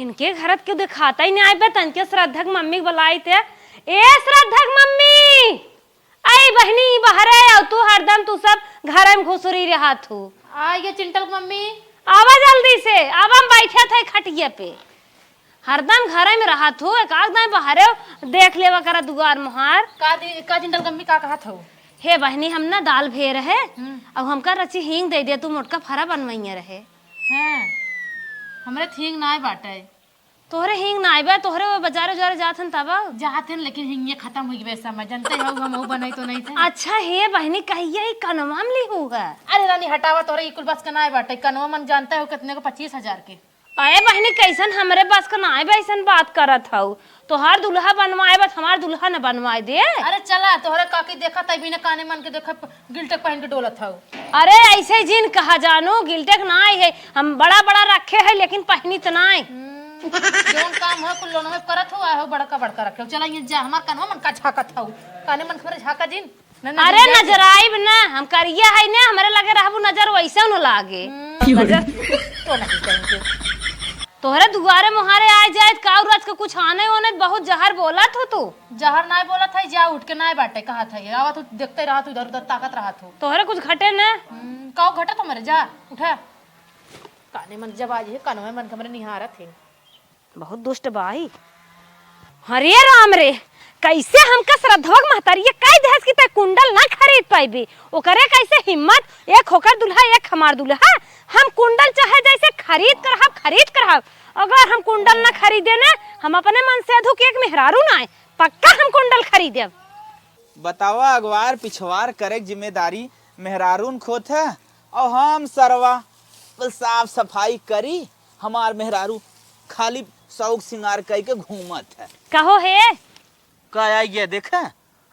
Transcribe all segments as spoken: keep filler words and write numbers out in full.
इनके घर के देखात ही नाहीं आइबे, तनके श्रद्धा के मम्मी के बुलाइत है। ए श्रद्धा के मम्मी, आई बहिनी बहरे, अउ तू हरदम तू सब घर में घुसुरी रहत हू। आ ये चिंटल के मम्मी। आवा जल्दी से, आवा, हम बैठे थे खटिया पे। हरदम घरे में रहत हो, एक आध दाईं बहरे देख लेवा करा दुआर मुहार। का दी, का चिंटल कम्मी का कहत हो? हे बहिनी, हम ना दाल भे रहे, हम्म। अब हमका रची हींग दे दे, तू मोटका फरा बनवइया रहे। हैं, हमरे त हींग नाय बाटे। तोहरे हींग नाय बा, तोहरे वो बाजारे उजारे जात हन तब? जात हन, लेकिन हींगे खतम होइ गए समय, जनते हो हम वो बनाई तो नहीं थे। अच्छा हे बहिनी, कहिया ही कनवा में लिहू है? अरे रानी हटावा, तोहरे ई कुल बस के नाय बाटे, कनवा मन जानते हो कितने को, पच्चीस हजार के। अरे बहिनी, कैसन हमरे बस क नाय बा, ऐसन बात करत हऊ। तोहार दुल्हा बनवाए बा, हमार दुल्हा न बनवाए दे। अरे चला, तोहरे काकी देखा तभी न काने मन के देखा, गिल्टक पहन के डोलत हऊ। अरे ऐसे जिन कहा जानू, गिल्टक नाय है, हम बड़ा बड़ा रखे है लेकिन पहनित नाय। हम्म, जौन काम हो कुल लोनवे करत हो, आहो बड़का बड़का रखे हो। चला ये जा, हमार कनवा मन का झाकत हऊ, काने मन के हमरे झाका जिन। ना, ना, अरे जीजा जी। नजराइब ना, हम करिया है ना, हमरे लगे रहबू नजर वैसे न लागे। हम्म, नजर तो नहीं कहेंगे। तोहरे दुआरे मुहारे आए जाए, काऊ रच के कुछ आने ओने बहुत जहर बोलत हो तू। जहर नाय बोलत है, जा उठ के नाय बाटे, कहत है, आवत हो, देखते रहत हो, इधर उधर ताकत रहत हो। तोहरे कुछ घटे ना। हम्म, काऊ घटत हमरे, जा, उठा। काने मन जब आज है, कानवे मन के हमरे निहारत है। बहुत दुष्ट बाई। अरे राम रे, कैसे हमका श्रद्धवा के महतारिये कह देहस कि तै कुंडल ना खरीद पाइबी। ओकरे कैसे हिम्मत, एक होकर दुल्हा, एक हमार दुल्हा। हम कुंडल चाहे जैसे खरीद कर रहब, खरीद कर रहब। अगर हम कुंडल ना खरीदे ने, हम अपने मन से अधू के एक मेहरारू ना आए, पक्का हम कुंडल खरीदेब। बतावा, अगवार पिछवार करे के जिम्मेदारी मेहरारून खोत है, और हम सरवा कुल साफ सफाई करी, हमार मेहरारू खाली शौक सिंगार कई के घूमत है। कहो हे? का आई गया देखा?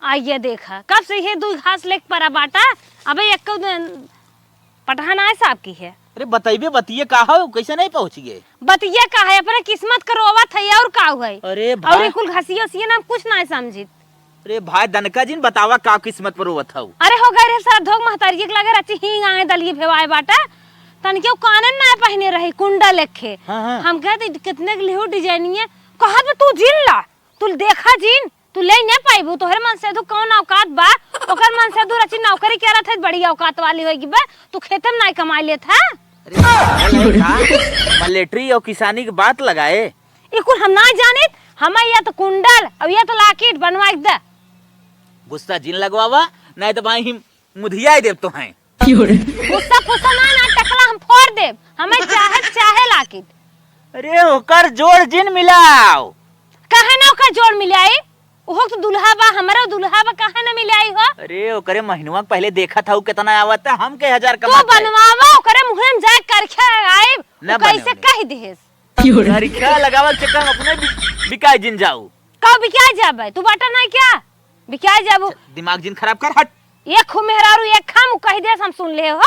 आई गया देखा, कब से ये दुई घास लेके परा बाटा, अबे एक पटहा नाय साफ की है। अरे बतइबे बतिये का हो, कैसे नहीं पहुँच गए? बतिये का है, अपने किस्मत के रोवत है और का है? अरे और भाई। ये कुल घसिया उसिया ना हम कुछ नाय समझित। अरे भाई दनका जिन बतावा का किस्मत पर रोवत हऊ? अरे हो गए रे श्रद्धो के महतारी के लगे रची हींग आए दलिये भेवाए बाटा, तनके उ काने में नाय पहने रही कुंडल लेखे। हाँ, हाँ। हम कहते कितने के लिहो डिजाइनिया, कहत बा तू जिन ला, तू देखा जिन, तू ले ना पाइबू, तोहरे मन से तू कौन औकात बा, ओकर मन से तू रची नौकरी करत है, बड़ी औकात वाली होई बा, तू खेते में नाय कमाई लेत है। अरे पागल है का? मलेटरी और किसानी की बात लगाए। ई कुल हम ना जानित, हमें या तो कुंडल और या तो लाकिट बनवाइ के दे। गुस्सा जिन लगवावा, नहीं तो भाई हम मुधियाई देब तो हैं। गुस्सा फुस्सा ना, ना टकला हम फोड़ देब, हमें चाहे, चाहे लाकिट। अरे ओकर जोड़ जिन मिलाओ। काहे ना ओकर जोड़ मिलाई? ओहो तो दुल्हा बा, हमरो दुल्हा बा, काहे ना मिलाई हो? अरे ओकरे महीनवा के पहले देखत हऊ कितना आवत है, हम के हजार तू कमात है। बनवावा, ओकरे मुँहे में जाए करखे आइब, ना उ कैसे बनवले। कह देहेस। करखे लगावल चक्कर में अपने बि-, बिकाई जिन जाऊ। का बिकाई जाबे? तू बाटा नहीं क्या? बिकाई जाबू। दिमाग जिन खराब कर, हट। एक खू मेहरारू एक खाम कह देस, हम सुन ले हो।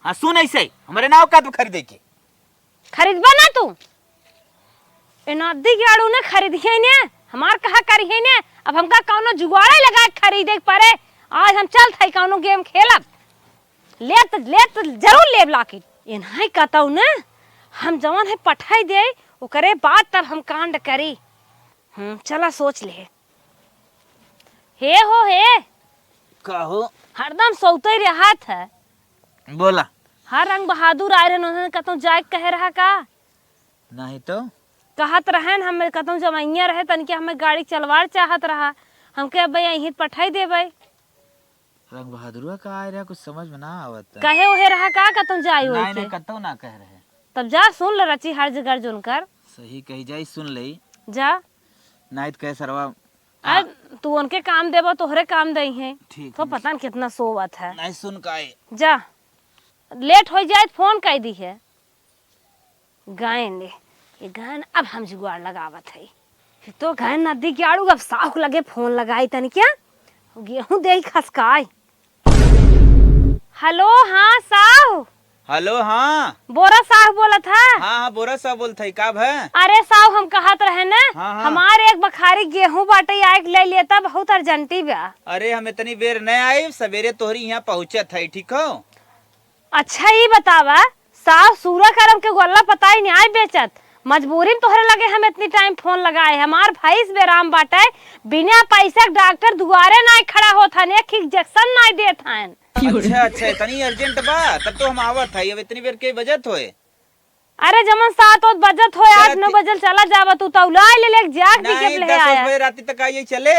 हाँ सुन ऐसे, हमरे नाव का तू खरीदे के? खरीदबा ना तू? ए नदी के आड़ू ने खरीदिहे ने, हमार कहा करिहे ने, अब हमका कौनो जुगाड़े लगा के खरीदे के पड़े। आज हम चलत हई कौनो गेम खेलब। लेत, लेत जरूर लेब लाकिट। एनहै कतौ ने, हम जवन है पठाई दे, ओकरे बाद तब हम कांड करी। हम्म, चला सोच ले। हे हो हे। का हो? हरदम सोते रहत है। बोला। हर रंग बहादुर आए रहन, उन्होंने कतौ जाए के कहे रहा का? नहीं तो। कहत रहन, हम कतौ जमैया रहे, तनिके हमें गाड़ी चलवार चाहत रहा। हमके अब यहीं पठाई देबै। रंग बहादुरवा का आए रहा, कुछ समझ में ना आवत। कहे ओहे रहा का, कतौ जाए ओए नहीं, के? नहीं, कतौ ना कह रहे। तब जा सुन ले रची हर जगह जोन कर। सही कही जाई, सुन ले। जा। नाइत कहे सरवा। आ, तू उनके काम देबो, तोहरे काम दई है। ठीक तो है। पता न कितना सोवत है। नहीं सुन का है। जा। लेट हो जाए तो फोन कर दी है। गायन ले, ये गायन अब हम जुगाड़ लगावत है। फिर तो गायन नदी के आड़ू अब साहु लगे फोन लगाई तनी क्या? गेहूं दे खसकाई। हेलो, हाँ साहु। हेलो, हाँ। बोरा साहु बोलत है? हाँ, हाँ, बोरा साहु बोलत है, का भै? अरे साहु, हम कहत रहे न, हाँ, हाँ। हमार एक बखारी गेहूं बाटे, आए के ले लेता, बहुत अर्जेंटी बा। अरे, हम इतनी बेर न आइब, सवेरे तोहरी यहाँ पहुँचत है, ठीक हो? अच्छा, ई बतावा, साहु सूरा करम के गोल्ला पताई न्याय बेचत, मजबूरी में तोहरे लगे हम इतनी टाइम फोन लगाए। हमार भैंस बेराम बाटे, बिना पैसा के डॉक्टर दुआरे नाहीं खड़ा होत हन, एक इंजेक्शन नाहीं देत हन। अच्छा, अच्छा, इतनी अर्जेंट बा, तब तो हम आवत है। अब इतनी बेर के बजत होए? अरे जमन सात ओत बजत होए, आठ नौ बजे चला जावा तू, तौला ले ले, जाग दी के नहीं, ले दस आया। बजे राती तक आइए चले।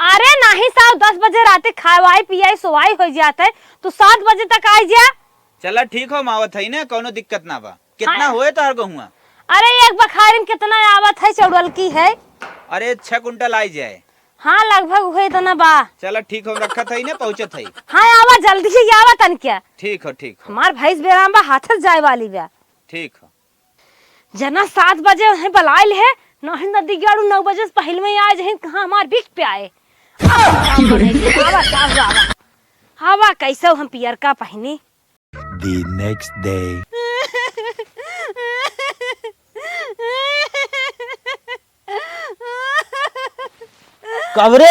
अरे नहीं साहब, दस बजे राती खावाई पियाई सोवाई हो जात है, तू सात बजे तक आई जा। चला ठीक हो, हम आवत है ना, कौनो दिक्कत ना बा। कितना हाँ। होए तोहर गहुआ? अरे एक बखारी में कितना आवत है चौड़ल की है? अरे छह कुंटल आई जाए। हाँ, लगभग उहे इतना बा। चला ठीक हो, रखत है ना, पहुँचत है। हाँ, आवा जल्दी ही आवा तनकिया। ठीक हो, ठीक हो। हमार भैंस बेराम बा, हाथे जाए वाली बा। ठीक हो। जना सात बजे उन्हें बलाइल है, नहीं नदी गाड़ू नौ बजे से पहले में आ जाए, कहाँ हमार बिक पे आए। आवा, आवा, आवा, आवा। आवा, कैसे हम पियर का पहनी? The next day. का बरे?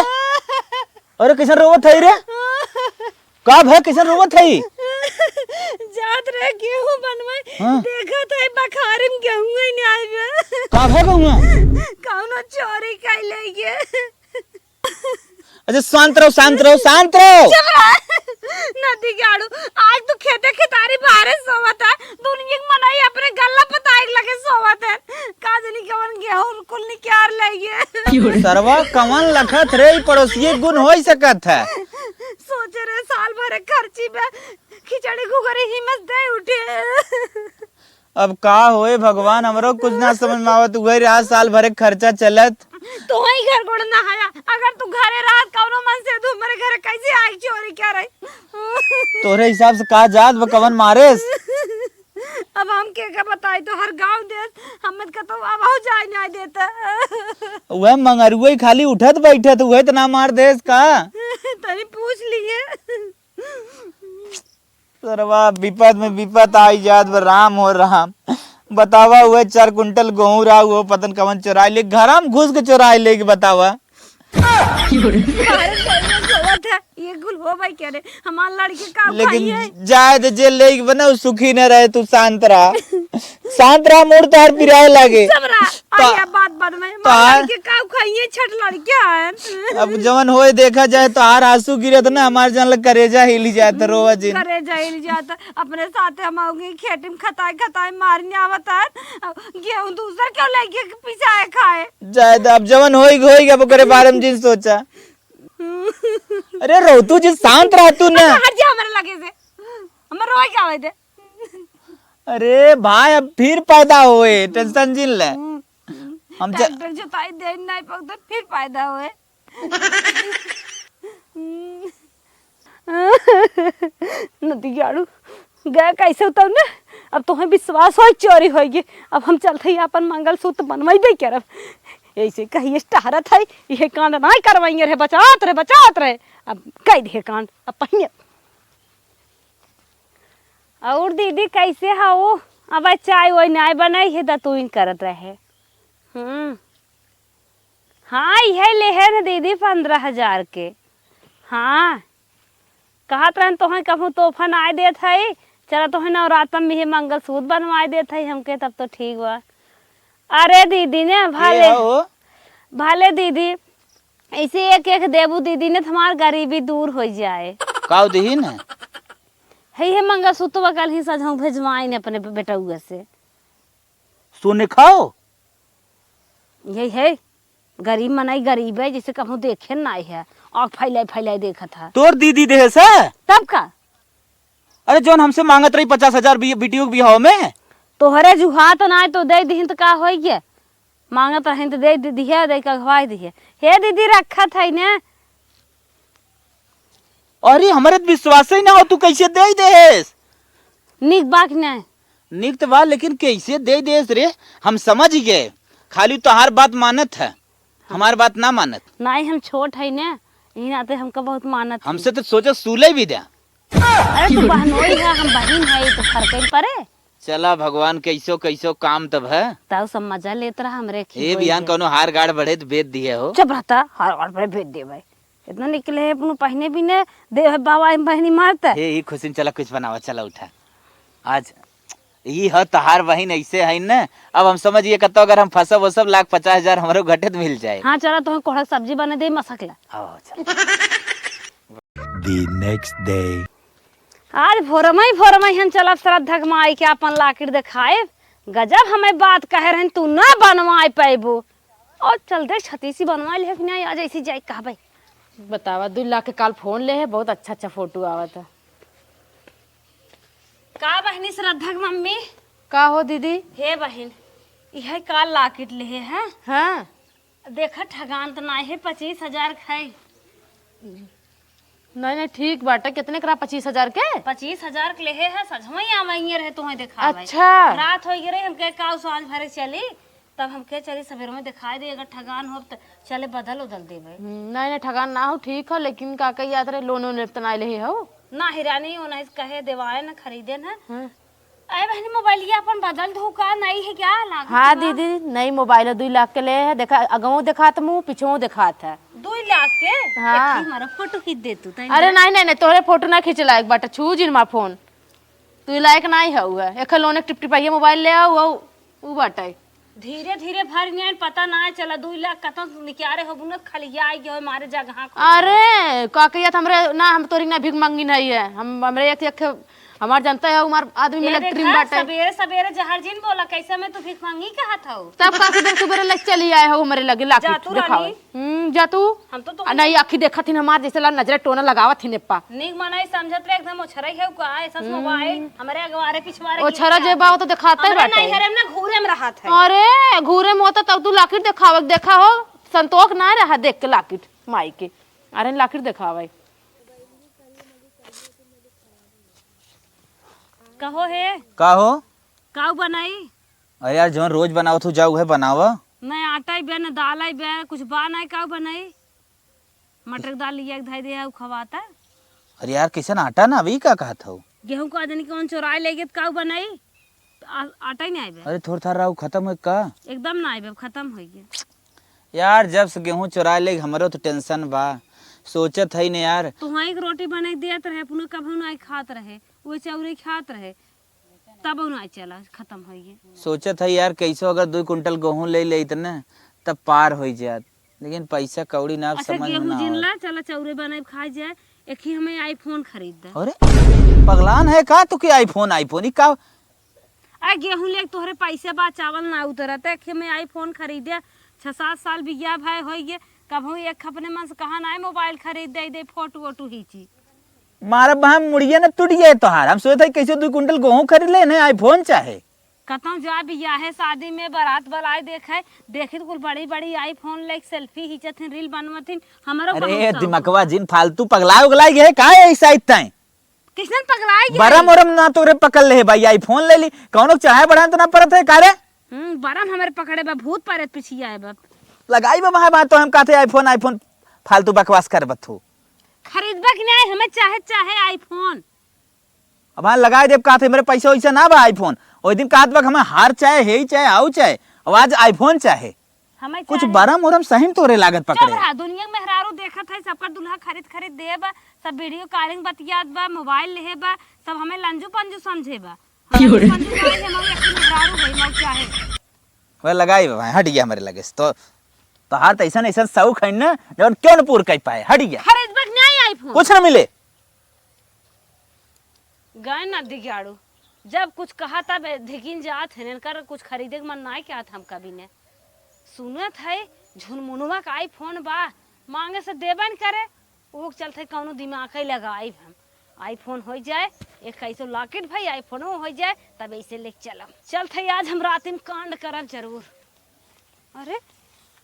अरे, कैसन रोवत है रे? का भय, कैसन रोवत है? जात रहे गेहूं बनवाए, हाँ। देखत है बखारी में गेहूं ही नहीं आइबे। का भय गेहूं? कौनो चोरी कर ले गे। अच्छा, शांत रहो, शांत रहो, शांत रहो। चुप रह। नदी गाड़ू, आज तू खेते खेतारी बाहरे सोवत है, दुनिया के मनई अपने गल्ला पताई के लगे सोवत है। का जानी कवन गेहूं कुल निकार ले ये। सरवा कवन लखत रे, ई पड़ोसिये गुण होई सकत है। सोचे रे साल भर खर्ची बे, खिचड़ी घुघरी हिम्मत दे उठे। अब का होए भगवान, हमरो कुछ ना समझ में आवत। उहे रहा साल भरे खर्चा चलत। तोहई घर गोड़ ना हया, अगर तू घरे रहत कौनो मन से तू हमरे घरे कैसे आई चोरी करे? तोरे हिसाब से का जात बा कवन मारेस? अब हम के का बताई, तो हर गांव देश हम तो कतौ अब हो जाए नहीं देता। उहे मंगरुए खाली उठत बैठत उहे तना मार देस का? तनी पूछ लिए। सरवा विपत में विपत आई जात बा, राम हो राम। बतावा, उहे चार कुंटल गेहूं रहा, उहो पतन कवन चोराई ले, घरा में घुस के चोराई ले के बतावा। अरे, सही में सोवत है, ये कुल हो भाई क्या रे? हमार लड़के का लेकिन खाई है? जाए दे, जे ले के बना, उ सुखी न रहे, तू शांत रहा। शांत रहा, मूड तोहार पिराए लागे। चुप रहा। तो अरे, बात, बात में, तो हमार आ- लड़के का खाइए, छठ लड़के हैं। अब जवन होए देखा जाए, तोहार आंसू गिरत ना, हमार जान लग करेजा हिल जात, रोवा जिन। करेजा हिल जात, अपने साथे हम आओगे, खेती में खताए, खताए मारने आवत है, गेहूं दूसर क्यों लेके पिसाए खाए? जाए तो अब जवन होई, होई, अब ओकरे बारे में जिन सोचा। अरे, रोतू जी, शांत रह तू ना। अच्छा, हट जा हमारे लगे से, हमारे रोए क्या होए थे? अरे भाई, अब फिर पैदा होए, टेंशन जिन ले। हम्म। हम च- ट्रैक्टर जोताई दे नहीं पाऊ तो फिर पैदा होए। नदी गाड़ू, गए कैसे उतर ने? अब तोहें विश्वास होई चोरी होई गे। अब हम चलत हई अपन मंगलसूत्र बनवाई दे करब। ऐसे कहिए टहरत है, ये कांड ना करवाइए रहे, बचात रहे, बचात रहे। अब कह दे कांड, अब पहिए। और दीदी कैसे हऊ? अब चाय वाय नाय बनाई है, दतुइन करत रहे। हम्म। हाँ, इहे लेहे न दीदी पन्द्रह हजार के। हाँ। कहत रहन तोहन कहूँ तोहफा नाय देत हई। चला तोहन नवरातन में ये मंगलसूत्र बनवाए देत हई हमके, तब तो ठीक बा। अरे दीदी ने भले, हो? भले दीदी, ऐसे एक एक देबू दीदी ने, तो हमार गरीबी दूर हो जाए। काव दीही ने? है ये मंगलसूत्र कल ही सजहूँ भेजवाइन अपने बेटउआ से। सोने खाओ। यही है, गरीब मनई गरीब है, जैसे कहूँ देखे नाय है, आँख फैलाई फैलाई देखत है। तोर दीदी देहे से? तब का? अरे, जौन हमसे मांगत रही पचास हजार बी-, बिटियों के बिहाव में। तोहरे जुहा तो नाय तो दे दिहिन तो का होई गे? मांगत रहिन तो दे दी, दिहे, दे के अगवाई दिहे। हे दीदी, रखत है ने। अरे, हमरे त विश्वास ही ना हो, तू कैसे दे देस? निक बा कि नहीं? निक त बा, लेकिन कैसे दे देस रे? हम समझ गए, खाली तोहार बात मानत है, हमार बात ना मानत। नहीं, हम छोट है ने, यही नाते हमका बहुत मानत है। हमसे तो सोचा सूले भी दे। अरे, तू बहनोई है, हम बहिन है, तो फर्क ही पड़े। चला भगवान, कैसो कैसो काम तब है। ताऊ सब मजा लेत रहा हमरे ए खियोई बिहान के। कौनो हार गाड़ बढ़े त बेच दिहे हो। चुप रहता, हार गाड़ बढ़े बेच देबे। इतना निकले है, अपनो पहिने भी ने दे है बाबा, हम बहनी मारता। हे, ई खुशी में चला कुछ बनावा, चला उठा। आज ई ह तहार बहिन ऐसे है न, अब हम समझिए कतो अगर हम फंसब वसब लाख पचास हजार हमरो घटे त मिल जाए। हाँ, चला तोहन कोहड़ा के सब्जी बने दे मसक ला। हाँ, चल। The next day। आज भोरमई भोरमई हम चलब श्रद्धा के माई के आपन लाकिर देखाएब। गजब हमें बात कहे रहन, तू ना बनवाए पैबू। और चल देख छतीसी बनवा ले कि नहीं, आज ऐसी जाए कहबे। बतावा, दू लाख के काल फोन ले है, बहुत अच्छा अच्छा फोटो आवत है। का बहिनी श्रद्धा के मम्मी? का हो दीदी? हे बहिन, इहे काल लाकिट लेहे हैं। हाँ। देखा ठगान त नाई है, पच्चीस हजार के है। नहीं नहीं, ठीक बाटे। कितने करा? पच्चीस हजार के? पच्चीस हजार के लेहे है, सजवई आवइये रहे तुहें देखावे। अच्छा। रात होइ गई रही, हम कहे का साँझ भरे चली, तब हम कहे चली सवेरे में देखाई दे, अगर ठगान हो त चले बदल उदल देबे। हम्म, नहीं नहीं, ठगान ना हो, ठीक हो, लेकिन का कही याद रहे, लोन वोन त ना लेहे हो? ना ही रानी, वो नहीं कहे देवाए ना खरीदे ना। हम्म। अरे बहनी, मोबाइलिया अपन बदल दू का, नई है क्या? लागत हाँ बा। दीदी, नई मोबाइल है, दुई लाख के ले है। देखा, अगवो देखात मुँह, पिछवो देखात है। दुई लाख के? हाँ। देखी, हमारा फोटो खींच दे तू, तनी अरे दे। नहीं, नहीं, नहीं, तोहरे फोटो ना खींचे लायक बाटे, छू जिन मा फोन। तू लायक नहीं है, उ है। एक लोन एक टिपटिपाइया मोबाइल ले आओ, उ, उ बाटे। धीरे धीरे भर नियन पता ना चला, दुई लाख कतन निकारे हो बुनत, खाली ये आई गयो मारे जगह को। अरे, का कहिया त हमरे ना, हम तोरी ना भीख मांगी नहीं है। हम, हमरे एक, एक हमार जनता है, हमार आदमी ये मिले देखा, ड्रीम बाटे। सबेरे सबेरे जहर जिन बोला, कैसे में तू भीख मांगी कहत हऊ? तब का सुबह सुबह ले चली आए हो हमरे लगे लाकिट जा तू देखावे। रानी। हम्म, जा तू। हम तो आ, नहीं, आखी देखत हिन हमार जैसे ला नजरे टोना लगावत हिन एप्पा। नीक मनाई समझत रहे, एकदम ओछरई है का, ऐसा हम्म। मोबाइल हमरे अगवारे पिछवारे ओ की छरा जे बाटे। बा, वो तो देखाते हमरे बाटे। नैहरे में ना घूरे में रहत है। अरे, घूरे में होता तब तू लाकिट देखावे, देखा हो, संतोष ना रहा देख के लाकिट माई के। अरे, लाकिट देखावे। कहो हे। का हो? काऊ बनाई? अरे यार, जौन रोज बनावत हो, जाऊ है बनावा। नहीं, आटा ही बे, न दाल ही बे, कुछ बा नहीं, काऊ बनाई? मटर के दाल लिया के धई दे, उ खवाता। अरे यार, कैसन आटा ना, अभी का कहत हो? गेहूं का जनी कौन चोराए ले गए, त काऊ बनाई? आ-, आटा ही नहीं आइबे। अरे, थोड़ा था रहा, खत्म हो का? एकदम ना आइबे, खत्म हो गए। यार, जब से गेहूं चोराए ले, हमरो तो टेंशन बा। सोचत है न यार। तो वहीं के रोटी बना के देत रहे, अपना कभू ना खात रहे, वो चौरे खात रहे। तब ना चला, खत्म होइ गए। सोचत है यार, कैसो अगर दो कुंटल गेहूं ले लेइत न, तब पार होइ जात। लेकिन पैसा कौड़ी ना, अच्छा, समझ में गेहूं ना जिन आवत। ला, चला चौरे बनाए खाए जाए, एक ही हमें iPhone खरीद दे। अरे, पगलान है का तू कि iPhone, iPhone, ई का? आ, गेहूं ले तोहरे पैसे बा, चावल ना उतरत, एक ही हमें iPhone खरीदे, छह सात साल बिया भाई होइ गए, कभू एक अपने मन से कहा ना मोबाइल खरीद दे, दे फोटो वोटो खींची। मारा बहा मुड़िया न टूट गए तोहार। हम सोचत है कैसे दो कुंटल गेहूं खरीद ले, नहीं iPhone चाहे। कतौ जा बियाहे शादी में बारात बलाए देखे, देखित कुल बड़ी बड़ी iPhone लेके selfie खींचत हिन, reel बनवत हिन, हमरो अरे बहुत शौक दिमकवा बा। जिन फालतू पगला उगला गए है, का है ऐसा इतना है? किसन पगला गए बरम है? ओरम ना तोरे पकड़ ले है भाई, iPhone ले ली, कौनो चढ़ाए बढ़ाए तो ना परत है का रे? हम्म, बरम हमारे पकड़े बा, भूत परेत पिछिया है बा। लगाई बा भाई, तो हम कहते iPhone, iPhone फालतू बकवास करबत हो। खरीदबा कि नहीं, हमें चाहे, चाहे iPhone। अब हाँ लगाए देब, कहत है, मेरे पैसा वैसा ना बा iPhone। ओई दिन कहत बा, हमें हार चाहे, हे ही चाहे, आऊ चाहे, अब आज iPhone चाहे। हमें कुछ चाहे। बरम उरम सही में तोरे लागत चुप पकड़े। रहा, दुनिया में मेहरारू देखत है, सबका दूल्हा खरीद खरीद देब, सब video calling बतियात बा, मोबाइल लेहे बा, सब हमें लंजू पंजू समझे बा। हम लंजू पंजू ना है, हम एक मेहरारू है, हम चाहे। वह लगाई बा, हट गया हमारे लगे से। तो तोहार तो ऐसा ऐसा शौक है ना, जौन क्यों न पूर कर पाए, हट गया। खरीदबा कि नहीं iPhone? कुछ न मिले। गए ना दिगाड़ू, जब कुछ कहा तब धिकिन जात है, इनकर कुछ खरीदे के मन ना क्या था हम कभी ने। सुनत है झुनमुनवा का iPhone बा, मांगे से देबे न करे, वो चलते कौनो दिमाग ही लगाई हम। iPhone हो जाए, एक कैसो locket भाई iPhone हो जाए, तब ऐसे लेके चलम। चलते आज हम रात में कांड करब जरूर। अरे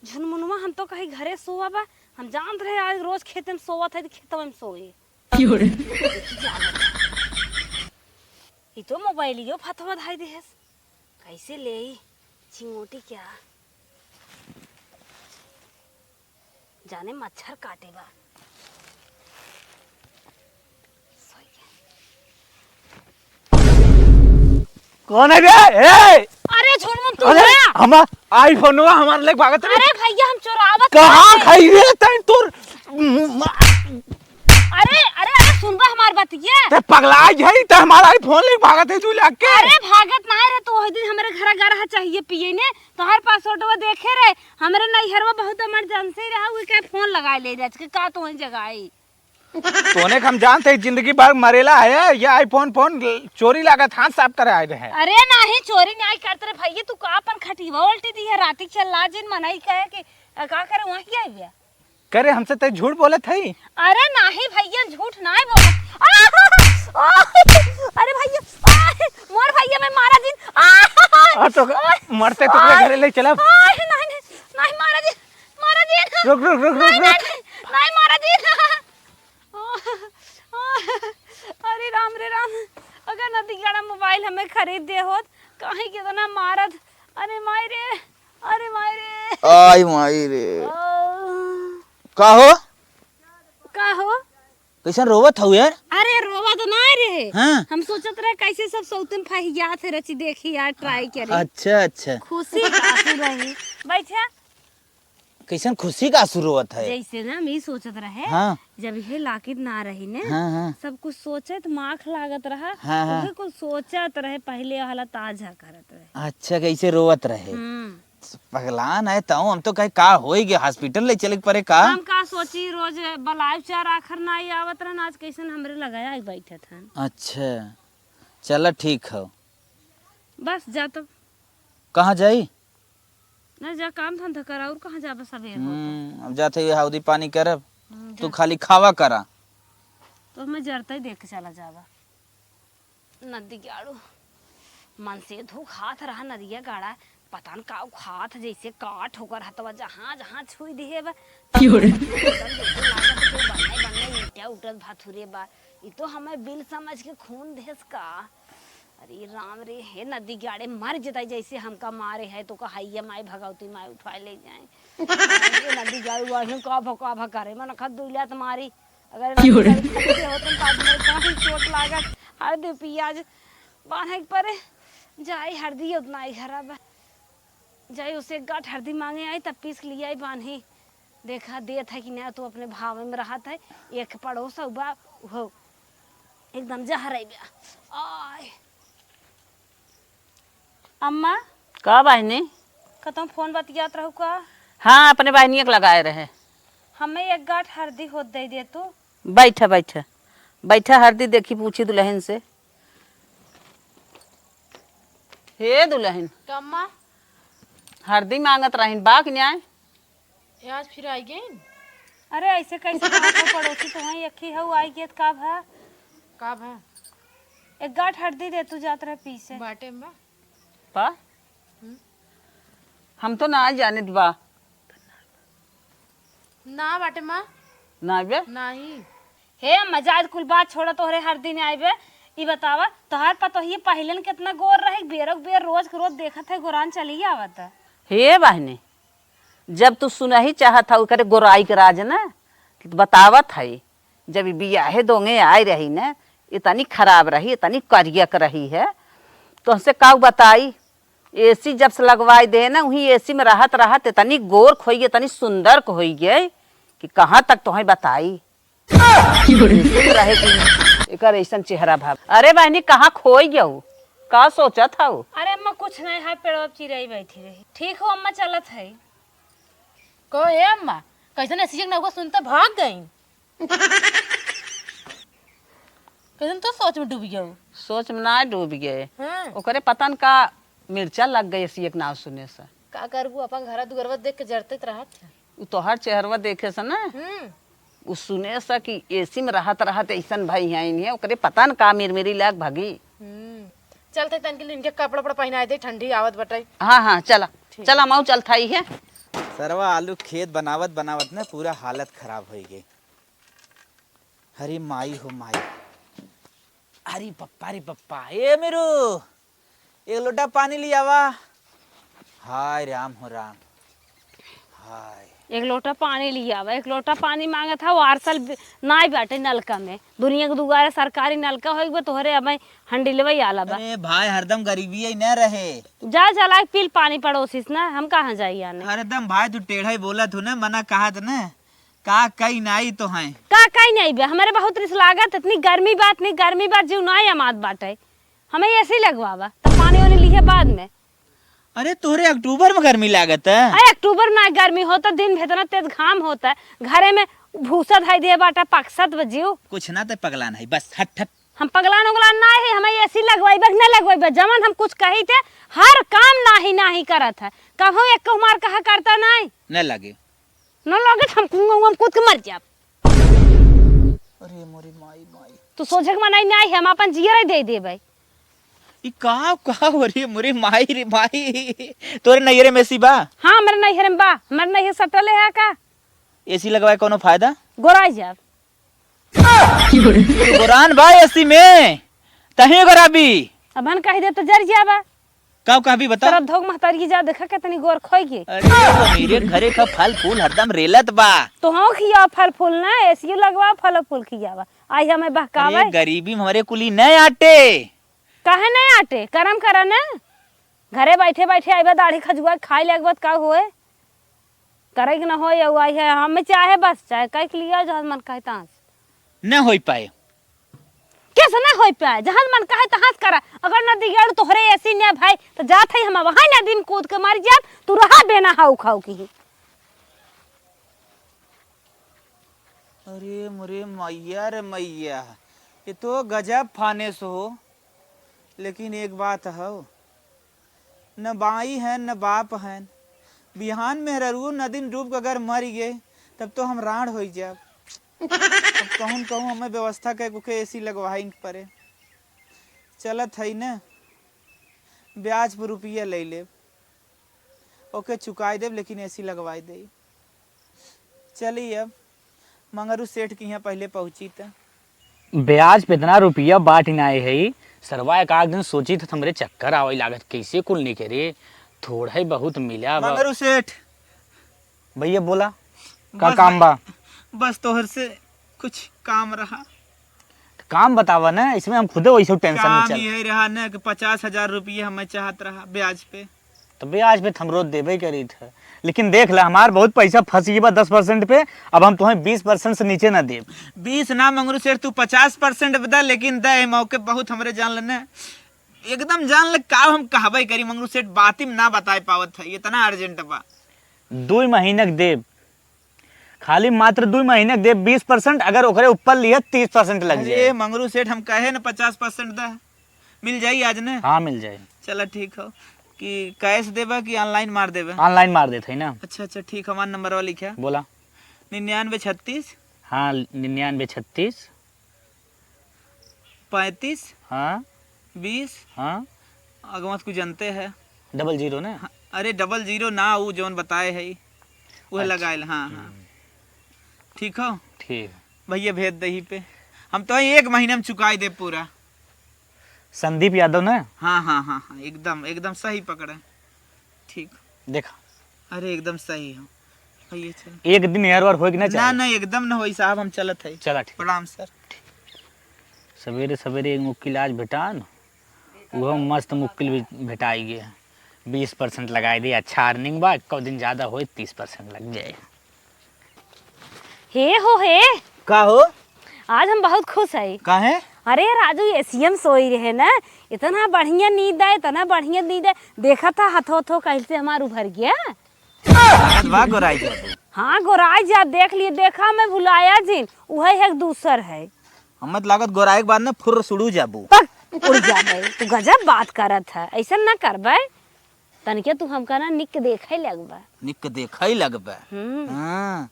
झुनमुनवा, हम तो कहीं घरे सोवा बा, हम जानत रहे आज रोज खेते में सोवत है, तो खेतवा में सोए। क्यों रे? ई तो मोबाइलियो फतवा धाई देहस। कैसे लेई? चिंगोटी क्या? जाने मच्छर काटे बा। सोई गया। कौन है बे? ए! अरे झुनमुन, तू अरे, है? हमार iPhone हुआ, हमार लेके भागत रहे। अरे भैया, हम चोरावत कहाँ रहे। खाई रे तैं तोर? अरे, अरे, अरे, सुनबा हमार बतिया। ते पगलाई गई, ते हमारा iPhone लेके भागत है तू लाग के। अरे भागत ना रहे, तू वही दिन हमरे घर गरहा चाहिए पिए ने, तोहर password वो देखे रहे, हमरे नैहरवा बहुत emergency रहा, वो के फोन लगाए ले रहे कि का तो वहीं जगाई। तोने के हम जानते ही जिंदगी भर मरेला है, ये iPhone फोन चोरी लागत हाथ साफ करे आए रहे। अरे नाही, चोरी नाही करत रहे भैया, तू का अपन खटिवा उल्टी दी है, राती के चल ला जिन मनई कहे कि अ, का करे वहीं आई भैया। करे हमसे ते झूठ बोलत है। अरे नाही भैया, झूठ नाही बोलत। आ, आ, अरे भैया, आ, मोर भैया मैं मारा जिन। आ, आ, तो ओए, मरते तो ओए, घरे ले चलब। ओए, नाही, नाही, नाही मारा जिन, मारा जिन। रुक, रुक, रुक, रुक, नाही, रुक। नाही, नाही, नाही मारा जिन। अरे राम रे राम, अगर नदी गाड़ा मोबाइल हमें खरीद दे होत, काहे कितना मारत। अरे माई रे, अरे माई रे। आई माई रे। आ। का हो? का हो? कैसन रोवत हऊ यार? अरे रोवत ना रे। हाँ। हम सोचत रहे कैसे सब सौतन फहियात है, रची देखी यार, try करी। अच्छा, अच्छा। खुशी का आंसू रही। बैठा। कैसन खुशी का आंसू रोवत है? जैसे ना हम ई सोचत रहे, हाँ। जब ये लाकित ना रही ने, हाँ, हाँ। सब कुछ सोचत माख लागत रहा, हाँ, हाँ। उहे कुछ सोचत रहे, पहले वाला ताजा करत रहे। अच्छा, कैसे रोवत रहे? हम्म। पगलान है तऊ, हम तो कहे का होई गया, hospital ले चले के परे का? हम का सोची, रोज बलाय चार आखर ना आई आवत रहन, आज कैसन हमरे लगाया आई बैठत हन। अच्छा, चला ठीक हो। बस जा तो। कहाँ जाई? ना जा काम धंधा करा, और कहाँ जाबे सबेर होत? हम्म, अब जाते हुए हाउदी पानी करब, हम्म, तू जा। खाली खावा करा। तो मैं जरता ही देख के चला जाबा। नदी गाड़ू मन से धो खात रहा नदिया गाड़ा, पता न का खात जैसे काट होकर हतवा जहाँ जहाँ छुई दिहे बा। क्यों रे? एकदम जैसे लागत के बन्ने बन्ने ईंटा उठत भाथुरे बा। ई तो हमें बिल समझ के खून देस का। अरे राम रे, हे नदी गाड़े मर जताई जैसे हमका मारे है तो का हैया माई भगवती माई उठवाए ले जाए। ये नदी गाड़ू वहीं का भका भका रे, मन खत दुइला तुम्हारी। अगर क्यों रे? नदी गाड़ू खरीदे होतन तो आज मेरे कहीं चोट लागत। हर दे पियाज बांधे के परे। जाई हरदी उतना ही खराब है। जाई उसे एक गांठ हरदी मांगे आई तब पीस के लिए आई बांधी। देखा देत है कि ना तू अपने भाव में रहत है। एक पड़ोस बा उहो एकदम जहर है बा। आय। अम्मा। का बहिनी? कतौ फोन बतियात रहू का? हाँ, अपने बहिनिया के लगाए रहे। हमें एक गांठ हरदी होत दे दे तू। बैठ, बैठ। बैठ, हरदी देखी पूछी दुलहिन से। हे दुलहिन। का अम्मा? हरदी मांगत रहिन, बा कि न्याय? ए, आज फिर आई गइन? अरे, ऐसे कैसे बात हो, पड़ोसी तो वहीं एक ही हऊ, आई गई त का भा? का भा? एक गांठ हरदी दे, तू जात रहे पीसे। बाटे में बा? बा? हम्म। हम तो ना जानित बा। ना बाटे माँ। ना बे? नहीं। हे अम्मा, जाए कुल बात छोड़ा, तोहरे हरदी न आइबे। ई बतावा, तोहार पतोहिए पहिलन केतना गोर रहे, बेरो के बेर रोज के रोज देखत है, गोरान चली आवत। हे बहिनी, जब तू सुनही चाहत हऊ एकरे गोराई के राज न, त बतावत हई, जब ई बियाहे दोंगे आए रही न, इतनी खराब रही, इतनी करियक रही है, तोहसे काऊ बताई। AC जब से लगवाई दे न, उही AC में रहत रहत इतनी गोर खोई, इतनी सुंदर खोई गई कि कहाँ तक तोहें बताई। रहे कि एकर ऐसन चेहरा भाव। अरे बहिनी, कहाँ खोई गऊ? का सोचत हऊ? अरे अम्मा, कुछ नहीं है, पेड़वा पे चिरई बैठी रही। ठीक हो अम्मा, चलत है। कहो, "हे अम्मा, कैसन ऐसी एक नौका सुनते भाग गई?" कैसन तो सोच में डूब गयो? सोच में ना डूब गए। हाँ। ओकरे पता न का मिर्चा लग गई ऐसी एक नाव सुने से। का करबू, अपन घर दुआरवा देख के जरते त रहत है। उ तोहर चेहरवा देखे से ना, हम्म। उ सुने से कि AC में रहत रहत ऐसन भई हैं इन्हें, ओकरे पता न का मिरमिरी लाग भगी। हम्म। चलते तनके इनके कपड़ा उपड़ा पहनाए दे, ठंडी आवत बटाई। हाँ, हाँ, चला। ठीक। चला, माऊ चलत हई है। सरवा आलू खेत बनावत बनावत ना पूरा हालत खराब होई गई। अरे माई हो माई। अरे पप्पा रे पप्पा, ए मेरू, एक लोटा पानी ले आवा। हाय राम हो राम। हाय। एक लोटा पानी ले आवा, एक लोटा पानी मांगत है, वो आरसल बि-, नाई बाटे नलका में। दुनिया के दुआरे सरकारी नलका होई बा, तोहरे अबे हंडिलवा ही आला बा। अरे भाई, हरदम गरीबी ही न रहे। जा जला के पील पानी पड़ोसिस ना, हम कहाँ जाई आने। हरदम भाई, तू टेढ़ा ही बोलत हो ना, मना कहत ना। का कई नाई तो हैं। का कई नाई बे, हमरे बहुत रिस लागत, इतनी गर्मी बा, इतनी गर्मी बा, जीव नाई अमात बाटे। हमें एसी लगवावा, तब पानी वानी लिहे बाद में। अरे तोहरे अक्टूबर में गर्मी लागत है? अरे अक्टूबर में गर्मी होता, दिन भर इतना तेज घाम होता है, घरे में भूसा धई दिए बाटा, पकसत बा जीव। कुछ ना ते पगलान है, बस हट हट। हम पगलान उगलान ना है, हमें एसी लगवाइबे कि ना लगवाइबे, जवन हम कुछ कही थे, हर काम नाही नाही करत है। कहूँ एक हमार कहा करता नहीं। न लगे। न लगे, हम कुआं में कूद के मर जाब। अरे मोरे माई, माई। तू सोचे के मनाई नहीं है, हम अपन जियरे दे देबे। ई का, का हो रे मोरे माई रे माई? तोरे नैहरे में एसी बा? हाँ, हमरे नैहरे में बा। हमरे नैहर सटले है का? एसी लगवाए कोनो फायदा? गोराई जाब। तो गोरान बा एसी में, तही गोराबी। अब हम कह दे तो जर जाबा। का कहबी बता? श्रद्धोक महतारी की जा, देखा कितनी गोर खोई के। अरे, वो मेरे घरे का फल फूल हरदम रेलत बा। तो हाँ खिया फल फूल ना, एसी लगवा, फल फूल खियावा। आई हमें बहकावे। अरे, गरीबी में हमरे कुली नहीं आटे। काहे नहीं आटे? करम करा ना। घरे बैठे बैठे आइबा, दाढ़ी खजुआ खाए लगबत का होए? करे के ना होए, अउ आई है, हमें चाहे बस, चाहे कह के लिया, जहाँ मन कहे तहाँ से। न होई पाए। कैसे ना होई पाए? जहाँ मन कहे तहाँ से करा। अगर न दिगेड़ तोहरे एसी ने भाई, तो जात है हम वहाँ ना दिन कूद के मर जाब, तू रहा बेना हाउ खाऊ की। अरे मोरे मैया रे मैया, ये तो गजब फानेस हो। लेकिन एक बात हौ, न बाई हैं, न बाप हैं। बिहान मेहररुओ नदी में डूब के अगर मरि गए, तब तो हम राँड़ होइ जाब। अब कहूँ न कहूँ हमें व्यवस्था कइ के एसी लगवाइन परे। चलत हई न, ब्याज पर रुपया लइ लेब, ओके चुकाइ देब, लेकिन एसी लगवाइ देई। चली अब मंगरू सेठ के यहाँ पहिले पहुँची त। ब्याज पे इतना रुपया बाँट नाए है, सरवा एक आध दिन सोची त हमरे चक्कर आवइ लागत, कैसे कुल निके रे, थोड़ा ही बहुत मिला बा। मंगरू सेठ। भैया बोला, का बस काम भाई, बा? बस तोहर से कुछ काम रहा। काम बतावा ना, इसमें हम खुदे वैसे टेंशन में काम चल। ये रहा ना कि पचास हजार रुपये हमें चाहत रहा ब्याज पे। तो ब्याज पे त हमरो देबे करीत है, लेकिन देख ला, हमार बहुत पैसा फंस गई बा दस परसेंट पे, अब हम तुम्हें बीस परसेंट से नीचे ना देब। बीस ना मंगरू सेठ, तू पचास परसेंट बता, लेकिन दे मौके बहुत हमरे जान लेने, एकदम जान ले का हम कहबे करी मंगरू सेठ, बाती में ना बताए पावत है, इतना अर्जेंट बा। दुई महीना के देब, खाली मात्र दुई महीना के देब बीस परसेंट, अगर ओकरे ऊपर लिहे तीस परसेंट लग अरे जाए। मंगरू सेठ, हम कहे न पचास परसेंट दा, मिल जाई आज न? हाँ, मिल जाई। चला ठीक हो, कि कैश देबा कि ऑनलाइन मार देबा? ऑनलाइन मार देत है ना। अच्छा, अच्छा, ठीक, हमार नंबरवा लिखा। बोला। निन्यानवे छत्तीस। हाँ, निन्यानवे छत्तीस। पैंतीस। हाँ। बीस। हाँ। अगवा से कुछ जनते है। डबल जीरो ना? हाँ, अरे डबल जीरो ना, ऊ जौन बताए है, वह अच्छा। लगाइल, हाँ, हाँ। हम्म। ठीक हो? ठीक। भैया भेज दही पे, हम तो एक महीने में चुकाई दे पूरा। संदीप यादव ना? हाँ, हाँ, हाँ, हाँ, एकदम, एकदम सही पकड़े। ठीक। देखा। अरे एकदम सही हो। भैया चल। एक दिन एहर ओहर होए के ना ना, चाहे। ना, एकदम ना होई साहब, हम चलत है। चला ठीक। प्रणाम सर। सवेरे सवेरे एक मुक्किल आज भेटान, उहो मस्त मुक्किल भी भेटाई गए। बीस परसेंट लगाई दे, अच्छा अर्निंग बा, एको दिन ज्यादा होए, तीस परसेंट लग जाए। हे हो हे। का हो? आज हम बहुत खुश है। काहे? अरे राजू, एसीएम सोई रहे ना, इतना बढ़िया नींद आए, इतना बढ़िया नींद आए, देखा था हथो हथो कैसे हमार उभर गया। लागत बा गोराई जाबू। हाँ, गोराई जा, देख लिए, देखा मैं भुलाया जिन, उहे एक दूसर है। हमें तो लागत गोराई के बाद ना फुर्र सुड़ू जाबू। पक, उड़ जाबे, तू गजब बात करत है, ऐसा ना करबे। तनिके तू हमका ना निक देखे लगबा। निक देखे लगबा? हम्म। हाँ।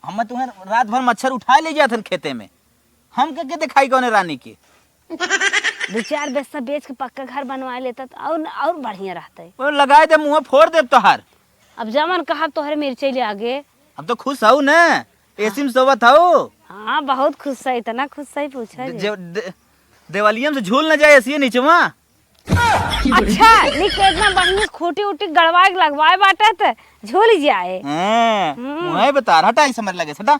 हम तुम्हें रात भर मच्छर उठाए ले जात हन खेते में। हम के, के दिखाई कौने रानी के? दो चार बिस्सा बेच के पक्का घर बनवा लेता तो और, और बढ़िया रहते। ओ, लगाए दे, मुँह फोड़ देब तोहार। अब जवन कहब तोहरे मिर्चे ले आगे। अब तो खुश हऊ न, एसी में सोवत हऊ। हाँ, बहुत खुश है, इतना खुश है, पूछा जे। जे, दे, देवलिया में से झूल न जाए एसी निचवा। अच्छा, निक के इतना बढ़िया खूंटी उटी गड़वाए के लगवाए बाटे त झूल जाए। हाँ, हम्म। मुँहे बता, हटा, इस हमरे लगे से हटा।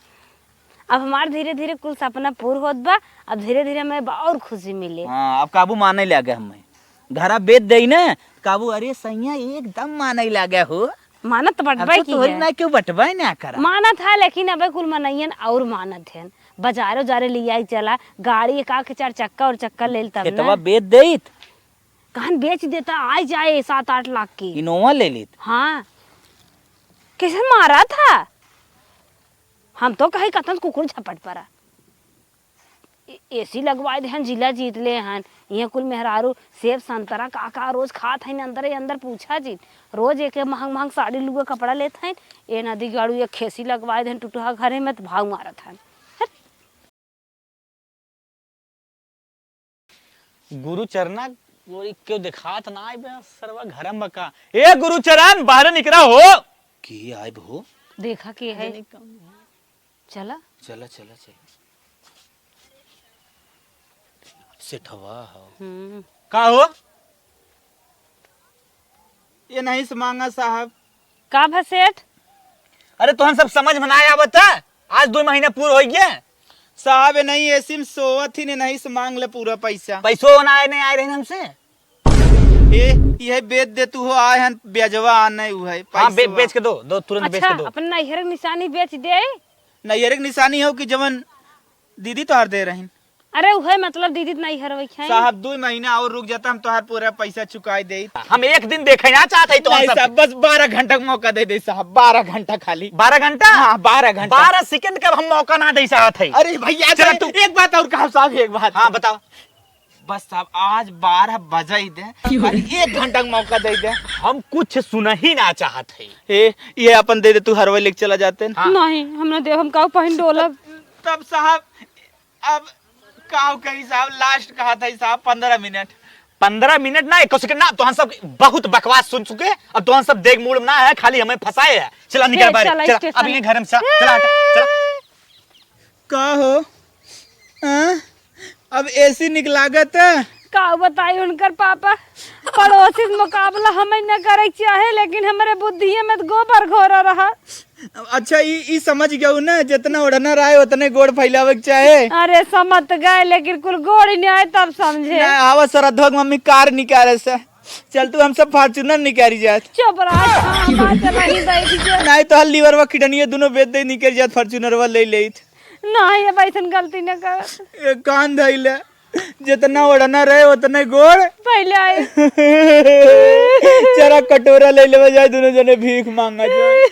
अब हमार धीरे धीरे कुल सपना पूर होत बा, अब धीरे धीरे हमें और खुशी मिले। हाँ, अब काबू माने लागे हमें। घरा बेच देई ना, काबू, अरे सैया एकदम माने लागे हो। मानत तो अब बटबे तो की तोहरी है। ना क्यों बटबे ना करा। मानत है, लेकिन अबे कुल मनइयन और मानत हैं। बाजारे उजारे लियाई चला, गाड़ी एक आके चार चक्का और चक्का लेल तब खेतवा ना। बेच देइत। कहन बेच देता, आइ जाए सात आठ लाख की। इनोवा ले लीत। हाँ। कैसे मारा था? हम तो कही कतन कुकुर झपट परा। ए-, एसी लगवाए देहन, जिला जीत ले हन। इहाँ कुल मेहरारू सेब संतरा का का रोज खात हइन, अंदरे अंदर पूछा जिन। रोज एके महंग महंग साड़ी लुआ कपड़ा लेत हइन। ए नदी गाड़ू एक खेसी लगवाए देहन टुटहा घरे में त भाव मारत हन। हट। गुरु चरना गोरी क्यों देखात ना आइबे सरवा घरम बका। ए गुरु चरण बाहर निकरा हो। की आइब हो? देखा के है। जनी कम है। चला। चला, चला, चला। सेठवा हो। हम्म। का हो? ये नहीं से मांगा साहब। का भा सेठ? अरे तोहन सब समझ में ना आवत है? आज दो महीना पूर हो गया। साहब ये नहीं एसी में सोवत ही ने, नहीं से मांग ले पूरा पैसा। पैसो ना आए, नहीं आए रहे हमसे। ए, यह बेच दे तू हो, आए हन ब्याजवा आने उ है हाँ, बे-, पैसवा। बेच के दो, दो तुरंत बेच अच्छा, के दो। अपन नैहर के निशानी बेच दे। नैहर के निशानी हो कि जवन दीदी तोहार दे रहीन। अरे उहे मतलब दीदी त नैहर वही है। साहब दो महीना और रुक जाता, हम तोहार पूरा पैसा चुकाई दे। हम एक दिन देखे ना चाहत है तो नहीं सब। साहब, बस बारह घंटा का मौका दे दे साहब, बारह घंटा खाली। बारह घंटा? हाँ, बारह घंटा। बारह सेकंड का हम मौका ना दे चाहत है। अरे भैया, चला चल, तू। एक बात और कहा साहब, एक बात। हाँ, बताओ। बस साहब, आज बारह बजा ही दे, खाली एक घंटा का मौका दे दे। हम कुछ सुना ही ना चाहत है। ए, ये अपन दे दे, तू हरवे लेके चला जाते न। हाँ। नहीं, हम ना देव, हम काऊ पहिन डोलब। तब साहब, अब काऊ कही साहब, लास्ट कहा था साहब, पन्द्रह मिनट। पन्द्रह मिनट ना, एक सेकंड ना, तोहन सब बहुत बकवास सुन चुके, अब तोहन सब देख मूड में ना है, खाली हमें फंसाए है। चला निकल ए, बाहर, चला चला, स्टेशन। अब ये घर में चला, चला हटा, चला। का हो? हाँ? अब एसी निक लागत है। का बताई उनकर पापा, पड़ोसी से मुकाबला हमें न करे के चाहे, लेकिन हमरे बुद्धिये में त गोबर घोरा रहा। अच्छा, ई, ई समझ गयो ना, जितना ओढ़ना रहे उतने गोड़ फैलावे के चाहे। अरे समझ गए, लेकिन कुल गोड़ ही नहीं आए तब समझे। ना, आवा श्रद्धा के मम्मी कार निकाले से। चल तू, हम सब Fortuner निकारी जात। चुप रह, हाँ, बात नहीं बैठ गया। नहीं तो हल लीवर व किडनिये दोनों बेच दे निकल जात, Fortuner वा ले लेत। नहीं, अब ऐसन गलती न कर। ए, कान धइले, जितना ओढ़ना रहे उतने गोड़। पहले आए। चला कटोरा ले लेवे जाए, दोनों जने भीख मांगा जाए।